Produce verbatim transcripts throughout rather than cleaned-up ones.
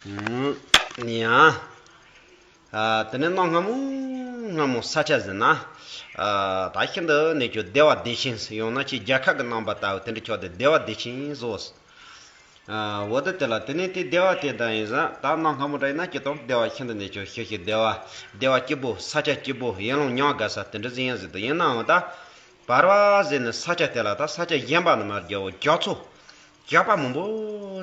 ཡང་། ཨ། དེ་ནས་གནའ་སྔ་མོ་སྔ་མོ་ས་ཆ་ཟེར་ན། ཨ། ད་ཤིན་ཏུ་ནས་ཀྱང་བདེ་བ་བདེ་ཞིང་ཡང་ན་ཅིག་རྒྱལ་ཁབ་ཀྱི་རྣམ་པ་ལྟ་བུ་དེ་འདྲ་ཆགས་ཏེ་བདེ་བ་བདེ་ཞིང་བཟོ། ཨ། འོ་དེ་དེ་ལ་དེ་ནས་དེ་བདེ་བ་དེ་དང་ཡིན་ཙང་ད་གནའ་སྔ་མོ་འདྲ་ཡིན་ན་སྤྱིར་བཏང་བདེ་བ་ཤིན་ཏུ་ནས་ཀྱང་ཞེ་ཞིང་བདེ་བ། བདེ་བ་སྐྱིད་པོ། ས་ཆ་སྐྱིད་པོ། ཡུལ་ལུང་མྱང་དགའ་ས་དེ་འདྲ་ཟིག་ཡིན་ཟེར་དུས། ཡིན་ནའང་ད་བར་བ་ཟེར་ནས་ས་ཆ་དེ་ལ་ད་ས་ཆ་གཞན་པ་ནས་མར་རྒྱལ་པོ་རྒྱ་མཚོ། ཇག་པ་མང་པོ་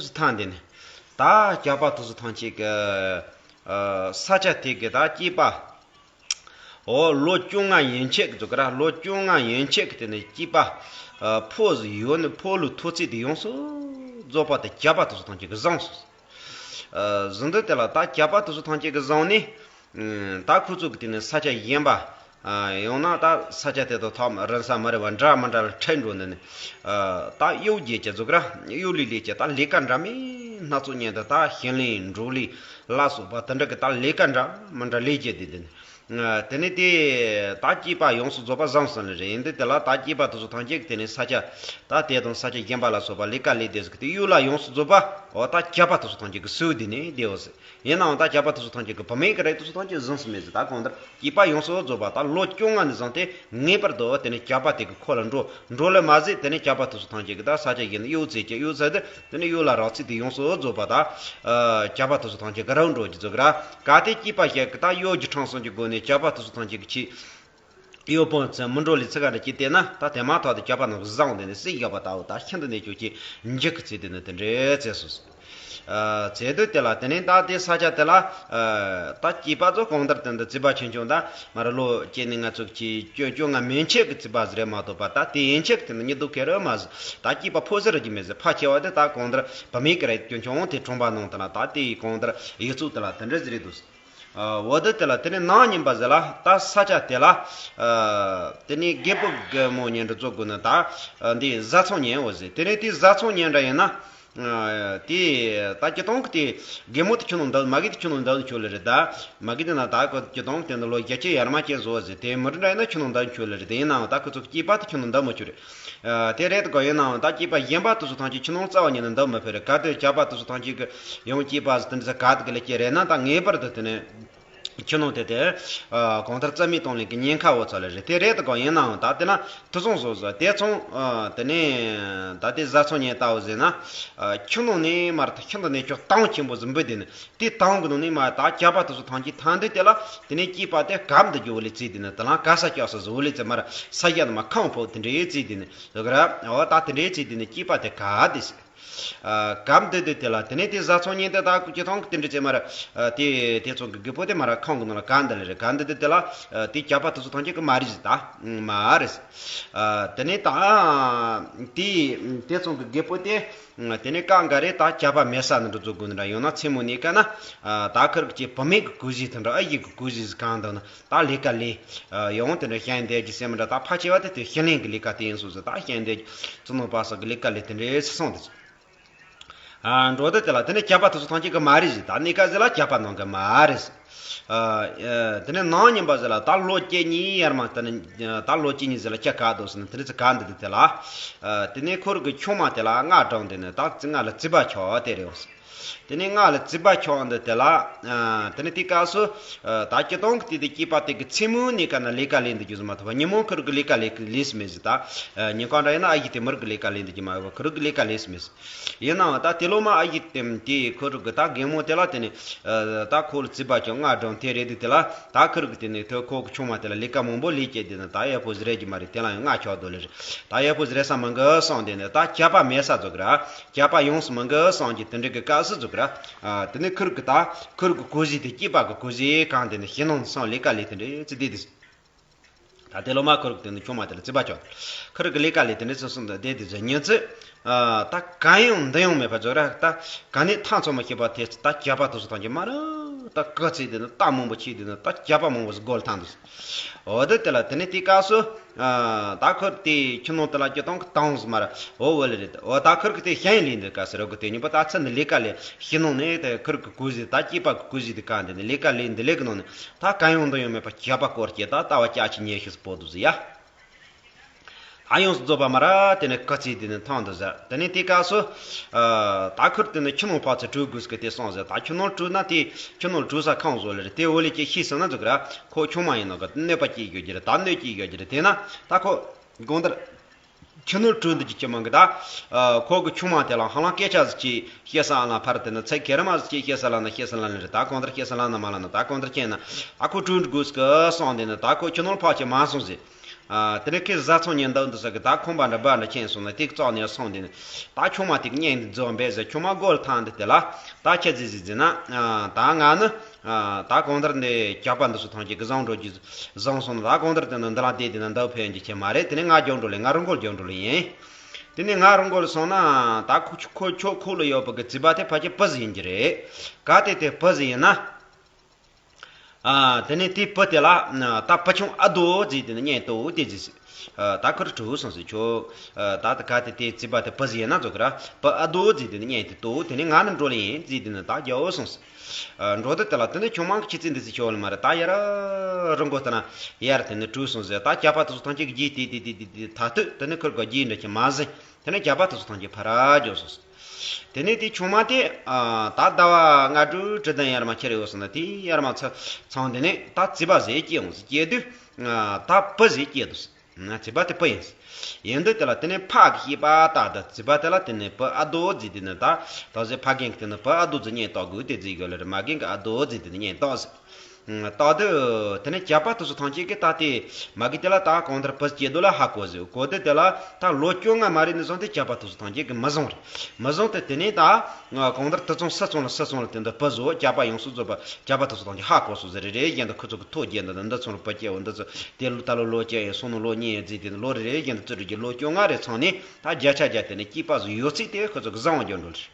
ཞིག་ཐང་དེ་ནས། ད་ཇག་པ་དེ་ཚོ་ཐམས་ཅད་ཀྱི། ཨ། ས་ཆ་དེ་གི་ད་སྐྱེས་པ། འོ། ལོ་བཅོ་ལྔ་ཡན་ཆད་ཀྱི་ཟེར་གི་ར། ལོ་བཅོ་ལྔ་ཡན་ཆད་ཀྱི་དེ་ནས་སྐྱེས་པ། ཨ། ཕོ་ཟིག་ཡོད་ནི་ཕོ་ལོའི་ཐོ་ཚིགས་དེ་ཡོངས་སུ་རྫོགས་པ་དེ་ཇག་པ་དེ་ཚོ་ཐམས་ཅད་ཀྱིས་བཟུང་སོང་། ཨ། བཟུང་དུས་དེ་ལ་ད་ཇག་པ་དེ་ཚོ་ཐམས་ཅད་ཀྱིས་བཟུང་ནས། ཨ། ད་ཁོ་ཚོ་གི་དེ་ནས་ས་ཆ་གཞན་པ། ཨ། ཡང་ན་ད་ས་ཆ་དེ་དང་ཐག་རིང་ས་མི་རིང་བ་འདྲ་མི་འདྲ་ལ་ཁྲིད་འགྲོ་ནས་ནི། ཨ། ད་གཡོག་རྒྱག་གི་ཟེར་གི་ར། གཡོག་ལས་ལས་ཀྱི་ད་ལས་ཀ་འདྲ་མིན་སྣ་ཚོགས་ཉན་དུ། ད་ཞིང་ལས་འབྲོག་ལས་ལ་སོགས་པ་དེ་འདྲ་གི་ད་ལས་ཀ་འདྲ་མི་འདྲ་ལས་རྒྱུ་དེ་དེ་ནི། ཨ། དེ་ནས་དེ་ད་སྐྱེས་པ་ཡོངས་སུ་རྫོགས་པ་བཟང་སོང་ལེ་རེད། ཡིན་དུས་དེ་ལ་ད་སྐྱེས་པ་དེ་ཚོ་ཐམས་ཅད་ཀྱིས་དེ་ནས་ས་ཆ་ད་དེ་དང་ས་ཆ་གཞན་པ་ལ་སོགས་པ་ལས་ཀ་ལས་དེ་ཟིག་གི་དེ་གཡོག་ལ་ཡོངས་སུ་རྫོགས་པ། འོ། ད་ཇག་པ་དེ་ཚོ་ཐམས་ཅད་ཀྱིས་ཟོས་དེ་ནས་བསྡད་འོ་ཟེར། ཡིན་ནའང་ད་ཇག་པ་དེ་ཚོ་ཐམས་ཅད་ཀྱིས་བུད་མེད་ཀྱི་རིགས་དེ་ཚོ་ཐམས་ཅད་བཟུང་སོང་མེད་ཟེར། ད་གང་ལྟར་སྐྱེས་པ་ཡོངས་སུ་རྫོགས་པ་ད་ལོ་བཅོ་ལྔ་ནས་བཟུང་སྟེ་ངེས་པར་དུ་དེ་ནས་ཇག་པ་དེ་གི་ཁོ་ལ་འགྲོ། འགྲོ་ལེ་མ་ཟད་དེ་ནས་ཇག་པ་དེ་ཚོ་ཐམས་ཅད་ཀྱིས་ད་ས་ཆ་གཞན་དུ་གཡོག་བཙལ་གྱི། གཡོག་བཙལ་ཏེ་དེ་ནས་གཡོག་ལ་རོགས་བྱས་ཏེ་ཡོངས་སུ་རྫོགས་པ་ད། ཨ། ཇག་པ་དེ་ཚོ་ཐམས་ཅད་ཀྱིས་རོགས་འགྲོ་གི་ཟེར་གི་ར། གལ་ཏེ་སྐྱེས་པ་ཞིག་གིས་ད་གཡོ་སྒྱུ་ཁྲམ་གསུམ་གྱི་སྒོ་ནས་ཇག་པ་དེ་ཚོ་ཐམས་ཅད་ཀྱི་ཆེད། གཡོ་སྤོང་ཚེ་མི་འགྲོ་ལས་ཚིག་ག་འདྲ་ཅིག་བལྟས་ན། ད་དེ་མ་ཐག་ཏུ་ཇག་པ་རྣམས་བཟུང་སྟེ་ནས་སྲིད་ཞག་པ་ལྟ་བུ་ད་ཤིན་ཏུ་ནས་ཀྱང་ཅིག་འཇིགས་ཀྱི་ཚུལ་དེ་ནི་དེ་འདྲའི་བཙལ་སོང་། ཨ། བཙལ་དུས་དེ་ལ་དེ་ནས་ད་དེ་ས་ཆ་དེ་ལ། ཨ། ད་སྐྱེས་པ་ཚོ་གང་ལྟར་དེ་འདི་བརྩིས་པ་ཆུང་ཆུང་ད་མ་ར་ལོ་སྐྱེས་ནས་ང་ཚོ་གི་བཅོ་བཅོ་ལྔ་མན་ཆད་ཀྱི་བརྩིས་པ་ཟིག་རེད་མ་གཏོགས་པ། ད་དེ་ཡན་ཆད་ཀྱི་དེ་ནི་ཉི་ཟླ་ཁེ་རུ་མ་ཟིག་ད་སྐྱེས་པ་ཕོ་ཟེར་གྱི་མེད་ཟེར། ཕལ་ཆེ་བ་དེ་ད་གང་ལྟར་བུད་མེད་ཀྱི་རིགས་ཆུང་ཆུང་དེ་གྲོང་པ་ནང་དུ་ན། ད་དེ་གང་ལྟར་ཡིག་ཚོགས་དེ་ལ་དེ་འདྲ་ཟིག་རེད་འདུག་ཨ། འོ་དེ་དེ་ལ་དེ་ནས་ནང་ཉིན་པ་ཟེར་ལ་ད་ས་ཆ་དེ་ལ། ཨ། དེ་ནས་རྒད་པོ་རྒད་མོ་ཉིན་འགྲོ་ཚོ་དགོས་ན་ད། ཨ། འདི་བཟའ་ཚང་ཉིན་འོ་ཟེར། དེ་ནས་དེ་བཟའ་ཚང་ཉིན་འདྲ་ཡིན་ན། ཨ། དེ་ད་སྤྱིར་བཏང་གི་དེ་རྒད་མོ་དེ་ཁྱོད་ནང་འདུག་མ་རྒད་དེ་ཁྱོད་ནང་འདུག་ཆོག་ལེ་རེད། ད་མ་རྒད་དེ་ན་ད་ཁོ་སྤྱིར་བཏང་དེ་ནི་ལོ་བརྒྱད་ཅུ་ཡར་མར་ཅན་བཟོ་ཟེར། དེ་མི་འདྲ་ཡིན་ན་ཁྱོད་ནང་འདུག་ཆོག་ལེ་རེད། དེ་ཡིན་ནའང་ད་ཁོ་ཚོ་སྐྱེས་པ་དེ་ཁྱོད་ནང་འདུག་མི་ཆོག་རེད། ཨ། དེ་རེད་དགོས། ཡིན་ནའང་ད་སྐྱེས་པ་གཞན་པ་དེ་ཚོ་ཐམས་ཅད་ཁྱོད་ནང་རྩ་བ་ཉིད་ནས་འདུག་མི་ཕོད་རེད། གལ་ཏེ་ཇག་པ་དེ་ཚོ་ཐམས་ཅད་ཀྱིས་ཡང་སྐྱེས་པ་ཟེར་དེ་འདྲ་ཟེར་ག་དེ་གི་ལས་སྐྱེས་རེད་ན། ད་ངེས་པར་དུ་དེ་ནས་ཁྱོད་ནང་དེ་དེ། ཨ། གང་ལྟར་རྩ་མེད་གཏོང་ལེན་གྱི་ཉེན་ཁ་འོ་ཚོ་ལེ་རེད། དེ་རེད་དགོས། ཡིན་ནའང་ད་དེ་ན་དེ་སོང་སོང་སོང་དེ་ཚོང་། ཨ། དེ་ནས་ད་དེ་བཟའ་ཚང་ཉིན་ལྟ་བུ་ཟེར་ན། ཨ། ཁྱོད་ནང་ནས་མར་ད་ཤིན་ཏུ་ནས་ཀྱང་གཏམ་ཆེན་པོ་ཟིག་འབུད་དེ་ནས། དེ་དང་གི་ནང་ནས་མ་ད་ཇག་པ་དེ་ཚོ་ཐམས་ཅད་ཐང་དུས་དེ་ལ་དེ་ནས་སྐྱེས་པ་དེ་གབ་འདི་རྒྱུ་བོ་ལས་བརྩིས་དེ་ནས། དེ་ལ་ག་ས་སྐྱོགས་ས་བཟོ་བོ་ལས་བརྩིས་མར་ས་ཡ་ནས་མ་ཁང་ཕོག་དེ་འདྲའི་བརྩིས་དེ་ནས་ཟེར་གི་ར། འོ་ད་དེ་འདྲའི་བརྩིས་དེ་ནས་སྐྱེས་པ་དེ་གབ་དེ་ཟེར། ཨ། གབ་འདི་དེ་དེ་ལ་དེ་ནས་དེ་བཟའ་ཚང་ཉིན་དེ་ད་ཀུ་ཅི་ཐང་གི་དེ་འདྲའི་བརྩིས་མར། ཨ། དེ་དེ་ཚོ་གི་རྒད་པོ་དེ་མར་ཁང་གི་ནང་ལ་གབ་འདི་ལེ་རེད། གབ་འདི་དེ་དེ་ལ། ཨ། དེ་ཇག་པ་དེ་ཚོ་ཐམས་ཅད་ཀྱིས་མ་རེད་ཟེར། ད་མ་རེད་ཟེར། ཨ། དེ་ནས་ད་དེ་དེ་ཚོ་གི་རྒད་པོ་དེ། དེ་ནས་གང་ག་རེ་ད་ཇག་པ་མེད་ས་ནས་འགྲོ་ཚོ་དགོས་ནི་འདྲ། ཡང་ན་མཚན་མོ་ནས་ཀ་ན། ཨ། ད་ཁིར་གི་བུད་མེད་ཀྱི་གོས་གཟིགས་དེ་འདྲ། ཨ་ཡིག་གི་གོས་གཟིགས་གང་འདུག་ན་ད་ལས་ཀ་ལས། ཨ། ཡང་དེ་འདྲ་ཞལ་འདེབས་ཀྱི་སེམས་འདྲ། ད་ཕལ་ཆེ་བ་དེ་དེ་ཞི་ལིང་གི་ལས་ཀ་དེ་ཡིན་སོང་ཟེར། ད་ཞལ་འདེབས་ཀྱི་བཙུན་མོ་པ་སངས་ཀྱི་ལས་ཀ་ལས་དེ་འདྲའི་སོང་དེ། ཨ། འགྲོ་དེ་དེ་ལ་དེ་ནས་ཇག་པ་དེ་ཚོ་ཐམས་ཅད་ཀྱིས་མ་རེད་ཟེར། ད་གནས་སྐབས་ཟེར་ལ་ཇག་པ་རྣམས་ཀྱིས་མ་རེད་ཟེར། ཨ། ཨ། དེ་ནས་ནང་ཉིན་པ་ཟེར་ལ་ད་ལོ་བཅུ་གཉིས་ཡར་མར། དེ་ནས་ད་ལོ་བཅུ་གཉིས་ཟེར་ལ་ཁྱི་ག་འདུག་ཟེར་ན། དེ་ནས་ཚེ་ག་འདི་དེ་དེ་ལ། ཨ། དེ་ནས་ཁོ་རང་གི་ཆུང་མ་དེ་ལ་མངལ་སྦྲུམ་དེ་ནས་ད་མངལ་ལ་བཙས་པ་ཆགས་དེ་རེད་ཟེར། དེ་ནས་མངལ་ལ་བཙས་པ་ཆགས་འདི་དེ་ལ། ཨ། དེ་ནས་དེ་སྐབས་སུ། ཨ། ད་སྤྱིར་བཏང་གི་དེ་དེ་སྐྱེས་པ་དེ་གི་མཚན་མོ་ནས་ཀ་ན་ལས་ཀ་ལས་འདི་རྒྱུ་ཟེར་མ་ཐུབ་པ། ཉིན་མོ་ཁོ་རང་གི་ལས་ཀ་ལས་ལས་སུ་མེད་ཟེར། ད་ཉིན་གང་འདྲ་ཡིན་ན་ཨ་ཡེ་དེ་མོ་རང་གི་ལས་ཀ་ལས་འདི་རྒྱུ་མ་ཡོད་པ། ཁོ་རང་གི་ལས་ཀ་ལས་སུ་མེད་ཟེར། ཡིན་ནའང་ད་དེ་ལོ་མ་ཨ་ཡེ་དེ་དེ་ཁོ་རང་གི་ད་རྒན་མོ་དེ་ལ་དེ་ནས། ཨ། ད་ཁོ་ལ་བཙས་པ་ཆགས་མངལ་སྦྲུམ་དེ་རེད་དེ་དེ་ལ། ད་ཁོ་རང་གི་དེ་ནས་ཐོ་ཁོ་གི་ཆུང་མ་དེ་ལ་ལས་ཀ་མང་པོ་ལས་བྱས་དེ་ནས་ད་ཡག་པོ་ཟིག་རེད་རྒྱུ་མ་རེད། དེ་ལ་ཡང་མངལ་ཆགས་འདུག་ལེ་རེད། ད་ཡག་པོ་ཟིག་རེད་ས་མི་འགི་སོང་དེ་ནས། ད་ཇག་པ་མེད་ས་ཟེར་གི་ར། ཇག་པ་ཡོངས་སུ་མི་འགི་སོང་གི་དེ་འདྲ་གི་སྐབས་སུ་ཟེར་གི་ར། ཨ། དེ་ནས་ཁོ་རང་གི་ད་ཁོ་རང་གི་གོས་གཟིགས་དེ་སྐྱེས་པ་གི་གོས་གཟིགས་གང་དེ་ནས་ཞི་ནང་སོང་ལས་ཀ་ལས་དེ་འདྲ་ཙི་དེ་དེ། ད་དེ་ལོ་མ་ཁོ་རང་གི་དེ་ནས་ཆུང་མ་དེ་ལ་བཙས་པ་ཆགས། ཁོ་རང་གི་ལས་ཀ་ལས་དེ་འདྲ་ཙི་སོང་དེ་དེ་དེ་ཟེར་ཉིན་ཙི། ཨ། ད་གང་ཡང་འདི་ཡང་མེད་པ་ཟེར་གི་ར། ད་ག་ནས་ཐག་ཚོད་མ་ཤེས་པ་དེ་ད་ཇག་པ་དེ་ཚོ་ཐམས་ཅད་མ་ར་ད་ག་ཚིག་དེ་ནས་རྟ་མང་པོ་ཆེ་དེ་ནས་ད་ཇག་པ་མང་པོ་ཟིག་སྒོ་ལ་ཐང་འདུག། འོ་དེ་དེ་ལ་དེ་ནས་དེ་སྐབས་སུ། ཨ། ད་ཁོ་དེ་ཁྱི་ནང་དེ་ལ་སྤྱིར་བཏང་གི་དང་ཟེར་མ་ར། འོ་འོ་ལེ་རེད། འོ་ད་ཁོ་གི་དེ་ཞིང་ལས་འདི་ག་ཟེར་རོ་གི་དེ་ཉིན་པ་ད་ཚེ་འདི་ལས་ཀ་ལས་ཞི་ནང་ནས་དེ་ཁོ་གི་གོས་གཟིགས་ད་སྐྱེས་པ་གི་གོས་གཟིགས་དེ་གང་དེ་ནས་ལས་ཀ་ལས་འདི་ལས་གི་ནང་ནས་ད་གང་ཡང་འདི་ཡང་མེད་པ་ཇག་པ་སྐོར་སྐྱེས་ད་ལྟ་བ་ཅག་ཅིག་ཉལ་ཤི་སུ་པོ་འདུག་ཟེར་ཡ། ད་ཡོངས་སུ་རྫོགས་པ་མ་ར་དེ་ནས་སྐུ་ཚེ་དེ་ནས་ཐང་དུ་ཟེར། དེ་ནས་དེ་སྐབས་སུ། ཨ། ད་ཁུར་དེ་ནས་ཁྱི་ནོར་ཕལ་ཆེར་བྲོས་དགོས་ཀི་དེ་སོང་ཟེར། ད་ཁྱི་ནོར་བྲོས་ན་དེ་ཁྱི་ནོར་བྲོས་ས་ཁང་བཟོ་ལེ་རེད། དེ་འོ་ལེ་ཀྱི་ཤེས་སོང་ན་འཛུགས་ར། ཁོ་ཆུང་མ་ཡིན་ནོ་གི་གནོད་པ་སྐྱེལ་ཡོད་ཀྱི་རེད། ད་གནོད་སྐྱེལ་ཡོད་ཀྱི་རེད། དེ་ན་ད་ཁོ་གང་ལྟར་ཁྱི་ནོར་བྲོས་འདི་ཀྱི་ཁྱི་མང་གི་ད། ཨ། ཁོ་གི་ཆུང་མ་དེ་ལ་ཧ་ལམ་སྐད་ཆ་ཟིག་ཅིག་བཤད་ས་ལ་ཕར་དེ་ནི་ཚེ་གེ་ར་མ་ཟིག་ཅིག་བཤད་ས་ལ་ན་བཤད་ས་ལ་ནི་རེད། ད་གང་ལྟར་བཤད་ས་ལ་ན་མ་ལ་ན་ད་གང་ལྟར་ཁྱེད་ན་ད་ཁོ་བྲོས་འགྲོ་དགོས་ཀི་སོང་དེ་ནི་ད་ཁོ་ཁྱི་ནོར་ཕལ་ཆེར་མ་སོང་ཟེར། ཨ། དེ་ནས་ཁོས་བཟའ་ཚང་ཉིན་ཟླ་འདི་ས་གི་ད་ཁོམ་པ་འདྲ་འབའ་འདྲ་ཁྱེར་སོང་ན་དེ་རྩ་ནས་སོང་དེ་ནི། ད་ཆུང་མ་དེ་གི་གཉེན་འདི་འཛོམས་པས་ཟེར། ཆུང་མ་སྒོ་ལ་ཐང་འདི་དེ་ལ་ད་ཁྱེད་ཟིག་ཟིག་ཟིན་ན། ཨ། ད་ང་ནི། ཨ། ད་གང་ལྟར་འདི་ཇག་པ་འདི་ཚོ་ཐང་ཅིག་གི་བཟང་འགྲོ་རྒྱུ་བཟང་སོང་ན། ད་གང་ལྟར་དེ་ནི་འདི་ལ་བསྡད་དེ་ན་འདའ་ཕན་རྒྱུ་ཁྱེད་མ་རེད། དེ་ནི་ང་རྒྱག་འགྲོ་ལེ། ང་རི་མགོ་རྒྱག་འགྲོ་ལེ་ཡིན། དེ་ནི་ང་རི་མགོ་སོང་ན་ད་ཁོ་ཁོ་ཁྱོད་ཁོ་ལ་ཡོད་པ་གི་རྩིས་པ་དེ་ཕལ་ཆེར་བུ་ཟིག་ཡིན་གྱི་རེད། གལ་ཏེ་དེ་བུ་ཟིག་ཡིན་ན། ཨ། དེ་ནས་དེའི་བུ་དེ་ལ་ད་བུ་ཆུང་ཨ་རྡོ་ཟེར་དེ་ནས་གཉེན་ཏོ་དེ་ཟེར། ཨ། ད་ཁུར་བྲོས་སོང་ཟེར། ཁྱོད། ཨ། ད་ད་ག་དེ་དེ་རྩིས་པ་དེ་བུ་ཟེར་ན་ཚོ་གི་ར། བུ་ཨ་རྡོ་ཟེར་དེ་ནས་གཉེན་དེ་ཏོ་དེ་ནས་ང་ནི་འགྲོ་ལེ་ཡིན་ཟེར་དེ་ནས་ད་རྒྱ་བོ་སོང་ཟེར། ཨ། འགྲོ་དུས་དེ་ལ་དེ་ནས་ཆུང་མ་གི་ཁྱི་ཚེ་འདི་ཟེར་ཁྱོད་ལ་མ་རེད། ད་ཡར་རི་མགོ་ལྟ་ན་ཡར་དེ་ནས་བྲོས་སོང་ཟེར། ད་ཇག་པ་དེ་ཚོ་ཐང་ཅིག་གི་རྗེས་དེ་དེ་དེ་དེ་དེ་ད་དུས་དེ་ནས་ཁུར་གི་རྗེས་འདྲ་ཁྱི་མ་ཟིན། དེ་ནས་ཇག་པ་དེ་ཚོ་ཐང་ཅིག་ཕར་ར་རྒྱོབ་སོང་ཟེར། དེ་ནས་དེ་ཆུང་མ་དེ། ཨ། ད་ཟླ་བ་ལྔ་དྲུག་དྲུག་བདུན་ཡར་མ་ཁྱེར་ཡོད་སོང་ན་དེ་ཡར་མ་ཚ་ཚང་དེ་ནས་ད་རྩིས་པ་ཟིག་སྐྱེས་འོང་ཟེར། སྐྱེས་དུས། ཨ། ད་བུ་ཟིག་སྐྱེས་འདུག་ཟེར། ཨ། རྩིས་པ་དེ་བུ་ཡིན་ཟེར། ཡིན་དུས་དེ་ལ་དེ་ནས་ཕ་གི་བཤད་པ་ལྟར་དུ་རྩིས་པ་དེ་ལ་དེ་ནས་བུ་ཨ་རྡོ་ཟེར་དེ་ནས་ད་ད་ཟེར། ཕ་རྒན་གི་དེ་ནས་བུ་ཨ་རྡོ་ཟེར་གཉེན་བཏགས་དགོས་དེ་ཟེར་ཡོད་ལེ་རེད། མ་རྒན་གི་ཨ་རྡོ་ཟེར་དེ་ནས་གཉེན་བཏགས་ཟེར། ད་དུ་དེ་ནས་ཇག་པ་དེ་ཚོ་ཐམས་ཅད་ཀྱིས་ད་དེ་མ་གི་དེ་ལ་ད་གང་ལྟར་བུ་སྐྱེས་འདུག་ལ་ཧ་གོ་ཟེར། གོ་དུས་དེ་ལ་ད་ལོ་བཅོ་ལྔ་མ་རེད་ནས་བཟུང་སྟེ་ཇག་པ་དེ་ཚོ་ཐམས་ཅད་ཀྱིས་མི་བཟུང་རེད། མི་བཟུང་སྟེ་དེ་ནས་ད་གང་ལྟར་དེ་ཚོ་སུ་ཚོ་ལ་སུ་ཚོ་ལ་དེ་འདི་བུ་བཟོ། ཇག་པ་ཡོངས་སུ་རྫོགས་པ་ཇག་པ་དེ་ཚོ་ཐམས་ཅད་ཧ་གོ་སོང་ཟེར། རེ་རེ་བཞིན་དུ་ཁོ་ཚོ་གི་ཐོ་བརྒྱབ་འདུག་འདི་ཚོ་ལ་བུ་སྐྱེས་འོ། འདི་ཚོ་དེ་ལོ་ད་ལོ་ལོ་སྐྱེས་ཡིན། སོང་ནོ་ལོ་གཉིས་ཡིན་ཟེར་དེ་ལོ་རེ་རེ་བཞིན་དུ་བརྩི་སྲུང་གི་ལོ་བཅོ་ལྔ་རེ་ཚང་ནས་ད་བརྒྱ་ཆ་བརྒྱ་དེ་ནས་སྐྱེས་པ་བཟོ་ཡོད་ཚད་དེ་ཁོ་ཚོ་གི་བཟང་བ་འགྱོ་འགྲོ་ལེ།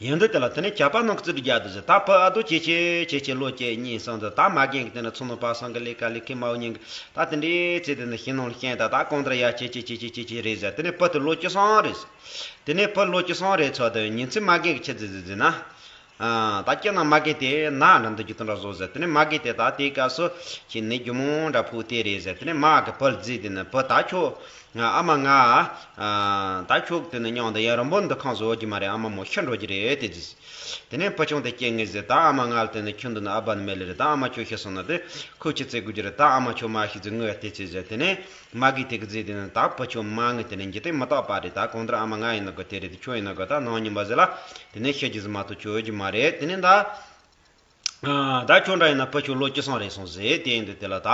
ཡིན་དུས་དེ་ལ་དེ་ནས་ཇག་པ་རྣམས་ཀྱིས་རྩིས་སྤྲོད་རྒྱག་འདུག་ཟེར། ད་བུ་ཨ་རྡོ་ཆེ་ཆེ་ཆེ་ཆེ་ལོ་གཅིག་གཉིས་གསུམ་དུ་ད་མ་རྒན་གྱི་དེ་ནས་ཚོ་ནོ་པ་སངས་གི་ལས་ཀ་ལས་ཁེ་མའོ་ཉིན་གྱི་ད་དེ་འདྲའི་ཚེ་དེ་ནས་ཤིང་ནང་ལ་ཤིང་ད་ད་གང་ལྟར་ཡ་ཆེ་ཆེ་ཆེ་ཆེ་ཆེ་ཆེ་རེད་ཟེར། དེ་ནས་བུ་དེ་ལོ་བཅུ་གསུམ་རེད་ཟེར། དེ་ནས་བུ་ལོ་བཅུ་གསུམ་རེད་ཚོ་དེ་ཉིན་ཚེ་མ་རྒན་གྱི་ཆི་ཟིག་ཟིག་ཟིག་ན། ཨ། ད་སྤྱིར་ན་མ་རྒན་དེ་ན་འདྲ་འདུག་རྒྱུ་དེ་འདྲ་བཟོ་ཟེར། དེ་ནས་མ་རྒན་དེ་ད་དེའི་སྐབས་སུ་ཁྱེད་ནི་རྒྱུ་མོ་འདྲ་ཕུག་དེ་རེད་ཟེར། དེ་ནས་མ་གི་བུ་ལ་རྫི་དེ་ནས་བུ་ད་ཁྱོད། ཨ་མ་ང་། ཨ། ད་ཁྱོད་དེ་ནས་མཉམ་དུ་ཡར་རི་མགོ་འདི་ཁང་བཟོ་རྒྱུ་མ་རེད། ཨ་མ་མོ་ཤི་འགྲོ་རྒྱུ་རེད་དེ་ཟེར། དེ་ནས་བུ་ཆུང་དེ་སྐྱེ་ངེས་ཟེར། ད་ཨ་མ་ང་ལ་དེ་ནས་ཁྱོད་འདི་ནས་ཨ་ཕ་ནི་མེད་ལེ་རེད། ད་ཨ་མ་ཁྱོད་ཤི་སོང་ན་དེ་ཁོས་ཆི་བྱེད་དགོས་རྒྱུ་རེད། ད་ཨ་མ་ཁྱོད་མ་ཤི་ཟེར་ངོས་དེ་ཆི་ཟེར། དེ་ནས་མ་གིས་དེ་གི་རྫི་དེ་ནས་ད་བུ་ཆུང་མ་ངས་དེ་ནས་འཇིག་རྟེན་མི་རྟག་པ་རེད། ད་གང་ལྟར་ཨ་མ་ང་ཡིན་ན་གོ་དེ་རེད། དེ་ཁྱོད་ཡིན་ན་གོ་ད་ནང་ཉིན་པ་ཟེར་ལ་དེ་ནས་ཤི་རྒྱུ་ཟེར་མ་གཏོགས་ཆོག་རྒྱུ་མ་རེད། དེ་ནས་ད། ཨ། ད་ཁྱོད་འདྲ་ཡིན་ན་བུ་ཁྱོད་ལོ་བཅུ་གསུམ་རེད་སོང་ཟེར། དེ་ཡིན་དུས་དེ་ལ་ད་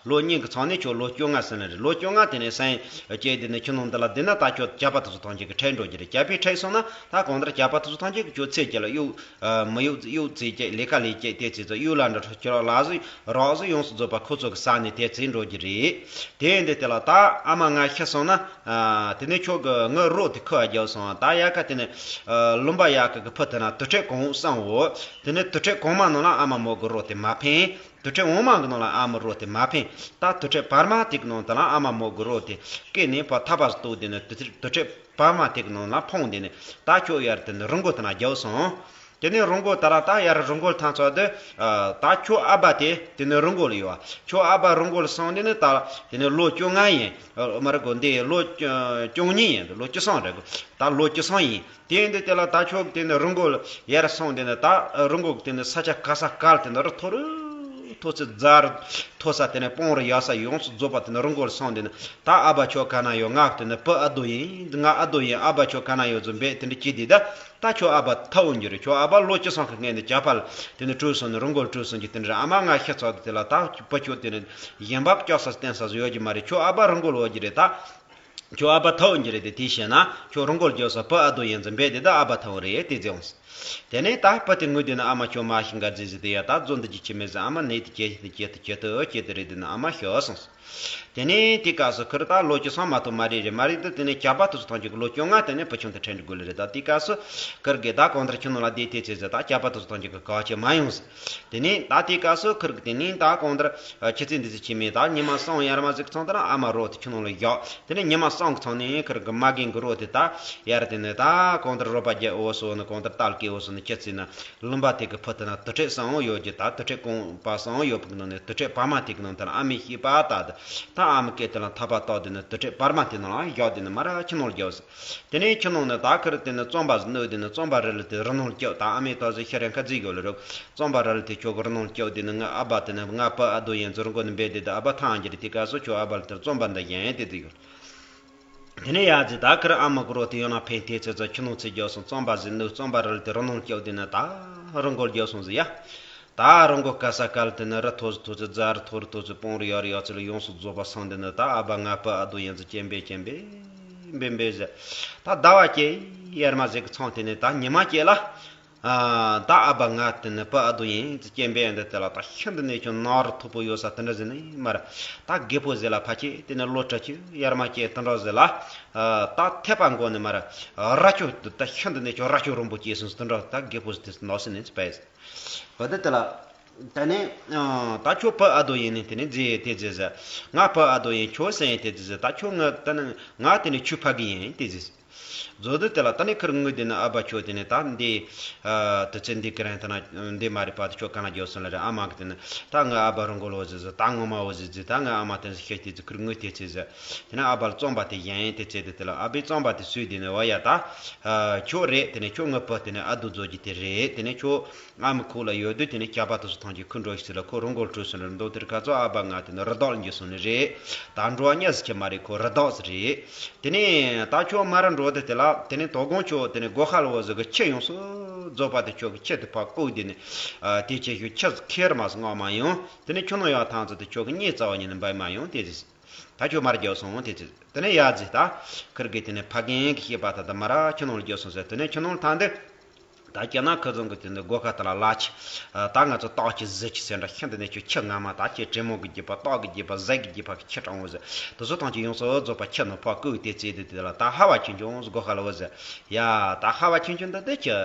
ལོ་གཉིས་ཀྱི་ཚང་ནས་ཁྱོད་ལོ་བཅོ་ལྔ་ཟིན་ནི་རེད། ལོ་བཅོ་ལྔ་དེ་ནས་སེང་སྐྱེས་དེ་ནས་ཁྱོད་ནང་འདི་ལ་བསྡད་ན་ད་ཁྱོད་ཇག་པ་དེ་ཚོ་ཐམས་ཅད་ཀྱིས་ཁྲིད་འགྲོ་རྒྱུ་རེད། ཇག་པས་ཁྲིད་སོང་ན་ད་གང་ལྟར་ཇག་པ་དེ་ཚོ་ཐམས་ཅད་ཀྱིས་ཁྱོད་ཚེ་གཅིག་ལ་གཡོག་ཨ། མི་གཡོག་གཡོག་ཚེ་གཅིག་ལས་ཀ་ལས་གཅིག་དེ་ཚེ་ཚོ་གཡོག་ལ་འགྲོ་ཁྲོ་ཁྱོད་རང་ལག་ཟིག་རོགས་ཟིག་ཡོངས་སུ་རྫོགས་པ་ཁོ་ཚོ་གི་ས་ནས་དེ་ཚེ་འགྲོ་རྒྱུ་རེད། དེ་ཡིན་དུས་དེ་ལ་ད་ཨ་མ་ང་ཤི་སོང་ན། ཨ། དེ་ནས་ཁྱོད་ཀྱི་ངའི་རོ་དེ་ཁུར་རྒྱབ་སོང་། ད་ཡ་ཁ་དེ་ནས། ཨ། ལུང་པ་ཡ་ཁ་གི་ཕུ་དེ་ན་དུར་ཁྲོད་གོང་གསང་འོ། དེ་ནས་དུར་ཁྲོད་གོང་མ་ནང་ལ་ཨ་མ་མོ་གི་རོ་དེ་མ་ཕན། དུར་ཁྲོད་འོག་མ་གི་ནང་ལ་ཨ་མ་རོ་དེ་མ་ཕན། ད་དུར་ཁྲོད་བར་མ་དེ་གི་ནང་དེ་ལ་ཨ་མ་མོ་གི་རོ་དེ་བསྐོལ་ནས་ཕར་ཐག་པ་ཟིག་གཏུབས་དེ་ནས་དུར་ཁྲོད་བར་མ་དེ་གི་ནང་ལ་འཕངས་དེ་ནས་ད་ཁྱོད་ཡར་དེ་ནས་རི་མགོ་དེ་ན་རྒྱབ་སོང་། དེ་ནས་རི་མགོ་དེ་ལ་ད་ཡར་རི་མགོ་ཐང་ཚོ་དེ། ཨ། ད་ཁྱོད་ཨ་ཕ་དེ་དེ་ནས་རི་མགོ་ལ་ཡོད། ཁྱོད་ཨ་ཕ་རི་མགོ་ལ་སོང་དེ་ནས་ད་དེ་ནས་ལོ་བཅོ་ལྔ་ཡིན། ཨ། མ་རེད་གོ་འདི་ལོ་བཅུ་གཉིས་ཡིན། ལོ་བཅུ་གསུམ་རེད་གོ་ད་ལོ་བཅུ་གསུམ་ཡིན། དེ་ཡིན་དུས་དེ་ལ་ད་ཁྱོད་དེ་ནས་རི་མགོ་ལ་ཡར་སོང་དེ་ནས་ད་རི་མགོ་གི་དེ་ནས་ས་ཆ་ག་ས་ག་ལ་དེ་ནས་རི་མཐོ་རུ་མཐོ་ཚད་རྫ་རུ་མཐོ་ས་དེ་ནས་སྤང་རུ་ཡག་ས་ཡོངས་སུ་རྫོགས་པ་དེ་ནས་རི་མགོ་ལ་སོང་དེ་ནས་ད་ཨ་ཕ་ཁྱོད་ག་ན་ཡོད། ང་དེ་ནས་བུ་ཨ་རྡོ་ཡིན། ང་ཨ་རྡོ་ཡིན། ཨ་ཕ་ཁྱོད་ག་ན་ཡོད་ཟེར་འབད་དེ་འདྲ་བྱས་དེ་ད། ད་ཁྱོད་ཨ་ཕ་ཐལ་འགྱུར་རེད། ཁྱོད་ཨ་ཕ་ལོ་བཅུ་གསུམ་གི་སྔོན་ནས་ཇག་པ་ལ་དེ་ནས་བྲོས་སོང་ནས་རི་མགོ་ལ་བྲོས་སོང་གི་དེ་འདྲ་ཨ་མ་ང་ཤི་ཚར་དུས་དེ་ལ་ད་བུ་ཁྱོད་དེ་ནས་གཞན་པ་སྐྱོབ་ས་བསྟེན་ས་ཟིག་ཡོད་ཀྱི་མ་རེད། ཁྱོད་ཨ་ཕ་རི་མགོ་ལ་འོ་གི་རེད་ད། ཁྱོད་ཨ་ཕ་ཐལ་འགྱུར་རེད་དེ། དེ་བྱས་ན་ཁྱོད་རི་མགོ་ལ་འགྱོ་ས་བུ་ཨ་རྡོ་ཡིན་ཟེར་འབད་དེ་ད་ཨ་ཕ་ཐལ་རེད་དེ་ཟེར་འོང་། དེ་ནས་ད་བུ་དེ་ངུས་དེ་ནས་ཨ་མ་ཁྱོད་མ་ཤི་འགའ་རྫི་ཟིག་དེ་ཡ་ད་རྫོ་འདི་ཅི་ཆི་མེད་ཟེར། ཨ་མ་ནད་དེ་ཇེ་ཞིག་དེ་ཇེ་དེ་ཇེ་དེ་ཇེ་དེ་རེད་དེ་ནས་ཨ་མ་ཤི་སོང་། དེ་ནས་དེ་སྐབས་སུ་ཁུར་ད་ལོ་བཅུ་གསུམ་མ་གཏོགས་མ་རེད་རེད། མ་རེད་དུས་དེ་ནས་ཇག་པ་དེ་ཚོ་ཐམས་ཅད་ཀྱིས་ལོ་བཅོ་ལྔ་དེ་ནས་བུ་ཆུང་དེ་ཁྲིད་འགྲོ་དགོས་ལེ་རེད། ད་དེ་སྐབས་སུ་ཁུར་གིས་ད་གང་ལྟར་ཁྱིམ་ནང་ལ་བསྡད་དེ་ཚེ་ཟེར། ད་ཇག་པ་དེ་ཚོ་ཐམས་ཅད་ཀྱིས་ག་བྱེད་མ་ཡོང་ཟེར། དེ་ནས་ད་དེ་སྐབས་སུ་ཁུར་གིས་དེ་ནས་ད་གང་ལྟར་ཨ་ཁྱི་ཚེ་འདི་ཚེ་ཕྱི་མའི་ད་ཉི་མ་གསུམ་ཡར་མ་ཟིག་ཚང་དེ་ན་ཨ་མ་རོ་དེ་ཁྱིམ་ནང་ལ་བཞག་དེ་ནས་ཉི་མ་གསུམ་གི་ཚང་ནས་ཁུར་གི་མ་རྒན་གི་རོ་དེ་ད་ཡར་དེ་ནས་ད་གང་ལྟར་རོ་པ་རྒྱ་འོ་སོ་ནས་གང་ལྟར་ཏལ་ ཡོད་སོང་ནས་ཁྱེད་ཚོས་ན་ལུང་པ་དེ་གི་ཕུ་དེ་ན་དུར་ཁྲོད་གསང་བ་ཡོད་ཀྱི། ད་དུར་ཁྲོད་གོང་པ་གསང་བ་ཡོད་པའི་ནང་ནས་དུར་ཁྲོད་བར་མ་དེ་གི་ནང་དུ་ན་ཨ་མའི་སྐྱེས་པ་ད་དེ་ད་ཨ་མ་སྐད་དེ་ལ་ཐག་པ་བཏགས་དེ་ནས་དུར་ཁྲོད་བར་མ་དེ་ནང་ལ་བཞག་དེ་ནས་མར་ཁྱིམ་ནང་ལ་བརྒྱབ་སོང་། དེ་ནས་ཁྱིམ་ནང་ནས་ད་ཁིར་དེ་ནས་བཙོན་པ་ཟིག་བསྣུབས་དེ་ནས་བཙོན་པ་རི་ལི་དེ་རི་ནང་ལ་བསྐྱབས། ད་ཨ་མའི་ད་ཟིག་ཤི་རན་ཁ་རྫིག་ཡོད་ལ་རུག་བཙོན་པ་རི་ལི་དེ་ཁྱོད་གི་རི་ནང་ལ་བསྐྱབས་དེ་ནས་ངའི་ཨ་ཕ་དེ་ནས་ང་ཕུ་ཨ་རྡོ་ཡན་ཟུར་མགོ་ནས་འབེབས་དེ་ད་ཨ་ཕ་ཐང་གྱི་རི་དེ་སྐབས་སུ་ཁྱོད་ཨ་ཕ་ལ་དེ་བཙོན་པ་འདི་བཞེངས་དེ་དེ་ཡོད། དེ་ནས་ཡ་ཟིག་ད་ཁིར་ཨ་མ་གི་རོ་དེ་ཡོད་ན་ཕན་ཐེ་ཚེ་ཚོ་ཁྱིམ་ནང་ཚུད་རྒྱག་སོང་། བཙོན་པ་ཟིག་བསྣུབས། བཙོན་པ་རི་ལི་དེ་རི་ནང་ལ་བསྐྱབས་དེ་ནས་ད་རི་མགོ་ལ་བརྒྱབ་སོང་ཟིག་ཡ། ད་རི་མགོ་དཀའ་ས་དཀའ་ལ་དེ་ནས་རི་མཐོ་ཟིག་མཐོ་ཟིག་རྫ་རི་མཐོ་རི་མཐོ་ཟིག་སྤང་རི་ཡག་རི་ཡག་ཚོ་ལ་ཡོངས་སུ་རྫོགས་པ་སོང་དེ་ནས་ད་ཨ་ཕ་ང་ཕུ་ཨ་རྡོ་ཡན་ཟིག་སྐྱེ་འབེབས་སྐྱེ་འབེབས་འབེབས་འབེབས་ཟིག་ད་ཟླ་བ་སྐྱེ་ཡར་མ་ཟིག་གི་ཚང་དེ་ནས་ད་ཉི་མ་སྐྱེ་ལ། ཨ། ད་ཨ་ཕ་ང་དེ་ནས་ཕུ་ཨ་རྡོ་ཡན་ཟིག་སྐྱེ་འབེབས་འདི་དེ་ལ་ད་ཤིན་ཏུ་ནས་ཁྱོད་ནང་རི་མཐོ་པོ་ཡོད་ས་དེ་འདྲ་ཟིག་ནས་མར་ད་རྒད་པོ་ཟིག་ལ་ཕ་ཆེ་དེ་ནས་ལོ་དྲུག་ཅུ་ཡར་མ་སྐྱེ་དེ་འདྲ་ཟིག་ལ། ཨ། ད་ཐེག་པ་མགོ་ནས་མར་རྭ་ཅོ་ད་ཤིན་ཏུ་ནས་ཁྱོད་རྭ་ཅོ་རིང་པོ་སྐྱེས་སོང་ཟིག་དེ་འདྲ་ད་རྒད་པོ་ཟིག་དེ་ནང་སེམས་ནས་ཕུ་ཨ་རྡོ་ཡན་ནས་དེ་ནས་རྫི་དེ་ཟེར་ཟེར། ང་ཕུ་ཨ་རྡོ་ཡན་ཁྱོད་སེམས་དེ་ཟེར་ཟེར། ད་ཁྱོད་ང་ད་ནི་ང་དེ་ནས་ཁྱོད་ཕ་གི་ཡིན་དེ་ཟེར་ཟེར། རྫི་དེ་ལ་ད་ནི་ཁིར་ངུ་དེ་ནི་ཨ་ཕ་ཁྱོད་དེ་ནི་ད་འདི་དུ་ཚེ་འདི་ཀི་རན་ཐ་ན་འདི་མ་རེད་པ། དེ་ཁྱོད་ག་ན་རྒྱོ་སོང་ལ་རེད། ཨ་མ་གི་དེ་ནི་ད་ང་ཨ་ཕ་རང་གོ་ལོ་ཟེར་ཟེར། ད་ངོ་མ་བོ་ཟེར་ཟེར། ད་ང་ཨ་མ་དེ་ཟེར་ཤེས་དེ་ཟེར་ཁིར་ངུ་དེ་ཚེ་ཟེར། དེ་ནས་ཨ་ཕ་ལ་བཙོན་པ་དེ་བཞེངས་ཡིན་དེ་ཚེ་དེ་དེ་ལ་ཨ་ཕའི་བཙོན་པ་དེ་སུས་དེ་ནས་བ་ཡ་ད། ཁྱོད་རེད། དེ་ནས་ཁྱོད་ངའི་བུ་དེ་ནས་ཨ་རྡོ་རྫོགས་ཀྱི་དེ་རེད། དེ་ནས་ཁྱོད་ཨ་མའི་ཁོག་ལ་ཡོད་དུས་དེ་ནས་སྐྱེས་པ་དེ་ཚོ་ཐམས་ཅད་ཁུར་འགྲོ་ཤི་ཟེར་ལ་ཁོ་རང་མགོ་བྲོས་སོང་ནས་མདོ་དེར་ཁ་ཚོ་ཨ་ཕ་ང་དེ་ནས་རི་དྭགས་ལ་འགྱུར་སོང་ནི་རེད། ད་འགྲོ་བ་མྱི་ཟེར་གྱི་མ་རེད། ཁོ་རི་དྭགས་ཟིག་རེད། དེ་ནས་ད་ཁྱོད་མར་འགྲོ་དེ་དེ་ལ་དེ་ནས་དོ་དགོང་ཁྱོད་དེ་ནས་སྒོ་ཁ་ལ་བོ་ཟིག་གི་ཁྱི་ཡོངས་སུ་རྫོགས་པ་དེ་ཁྱོད་ཀྱི་ཁྱི་དེ་ཕར་བཀུག་དེ་ནས་དེ་ཁྱི་ཁྱོད་ཁྱི་ཁེར་མ་སོང་ངོ་མ་ཡོང་། དེ་ནས་ཁྱི་ནང་ཡོད་ཐང་ཚོ་དེ་ཁྱོད་ཀྱི་གཉིད་རྩ་བ་ཉིད་ནས་འབབ་མ་ཡོང་དེ་ཟེར། ད་ཁྱོད་མར་རྒྱབ་སོང་དེ་ཚེ། དེ་ནས་ཡ་ཟེར་ད། ཁིར་གི་དེ་ནས་ཕ་རྒན་གྱི་སྐྱེས་པ་ད་ད་མར་ཁྱི་ནང་ལ་རྒྱབ་སོང་ཟེར། དེ་ནས་ཁྱི་ནང་ལ་ཐང་དེ། ད་སྐྱེ་ན་ཁི་ཚང་གི་དེ་ནས་སྒོ་ཁ་ད་ལ་ལ་ཆི། ད་ང་ཚོ་སྟག་ཆི་གཟིག་ཆི་ཟེར་འདྲ་ཤིན་ཏུ་ནས་ཁྱོད་ཁྱི་ངར་མ་ད་ཁྱེད་དྲེད་མོང་གི་རྒྱུད་པ་སྟག་གི་རྒྱུད་པ་གཟིག་གི་རྒྱུད་པ་གི་ཁྱི་དྲང་བོ་ཟེར། དེ་ཚོ་ཐང་ཆི་ཡོངས་སུ་རྫོགས་པ་ཁྱི་ནང་ཕར་བཀུག་དེ་ཚེ་དེ་དེ་ལ་ད་ཧ་བ་ཆུང་ཆུང་སྒོ་ཁ་ལ་བོ་ཟེར། ཡ་ད་ཧ་བ་ཆུང་ཆུང་འདི་དེ་ཁྱི།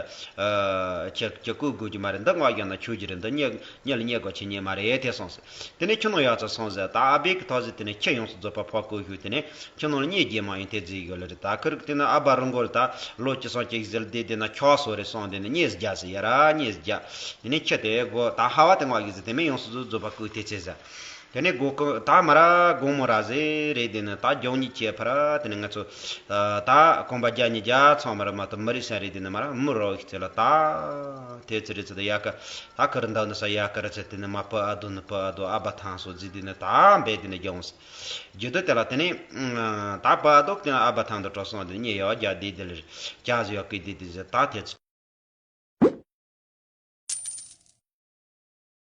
ཁྱི་ཁྱི་བཀུག་དགོས་ཀྱི་མ་རེད། འདི་ང་ཡོང་ན་ཆོས་ཀྱི་རེད། འདི་གཉིད་གཉིད་ལ་གཉིད་དགོས་ཆི་གཉིད་མ་རེད་དེ་སོང་ཟེར། དེ་ནས་ཁྱི་ནང་ཡར་ཚུར་སོང་ཟེར། ད་ཨ་ཕས་གི་ཐོག་ཟེར། དེ་ནས་ཁྱི་ཡོངས་སུ་རྫོགས་པ་ཕར་བཀོལ་ཞུས། དེ་ནས་ཁྱི་ནང་ལ་གཉིད་སྐྱེས་མ་ཡོང་དེ་རྫི་ཡོད་ལ་རེད། ད་ཁིར་དེ་ན་ཨ་ཕ་རང་མགོ་ལ་ད་ལོ་བཅུ་སོང་གཅིག་ཟེར་དེ་དེ་ན་ཁྱོ་སོ་རེ་སོང་། དེ་ནས་གཉིད་རྒྱག་ཟེར། ཡ་ར་གཉིད་རྒྱག་དེ་ནས་ཁྱི་དེ་གོ་ད་ཧ་བ་དེ་ངོ་ཡིག་ཟེར། དེ་མིན་ཡོངས་སུ་རྫོགས་པ་བཀོལ་དེ་ཚེ་ཟེར། དེ་ནས་སྒོ་ཀུན་ད་མ་ར་དགོང་མོ་ར་ཟེར་རེད། དེ་ནས་ད་རྒྱང་གཉིད་ཁྱེར་ཕར་དེ་ནས་ང་ཚོ་ད་གོམ་པ་རྒྱག་གཉིད་རྒྱག་ཚང་མ་ར་མ་ད་མི་རིག་ས་རེད། དེ་ནས་མ་ར་མི་རོ་ཡིག་ཚེ་ལ་ད་དེ་ཚེ་རེད་ཚེ་ད་ཡ་ཀ་ད་ཁིར་འདག་ནི་ས་ཡ་ཀ་ར་ཚེ། དེ་ནས་མ་ཕུ་ཨ་རྡོ་ནི་ཕུ་ཨ་རྡོ་ཨ་ཕ་ཐང་སོ་རྫི་དེ་ནས་ད་འབད་དེ་ནས་རྒྱང་སོ་རྒྱུ་དུ་དེ་ལ་དེ་ནས་ད་ཕུ་ཨ་རྡོ་དེ་ནས་ཨ་ཕ་ཐང་དུ་འགྲོ་སོང་། དེ་ནས་གཉིད་ཡོག་རྒྱག་དེ་དེ་ལ་རྒྱག་ཟེར་ཡོག་གི་དེ་དེ་ཟེར། ད་དེ་ཚེ།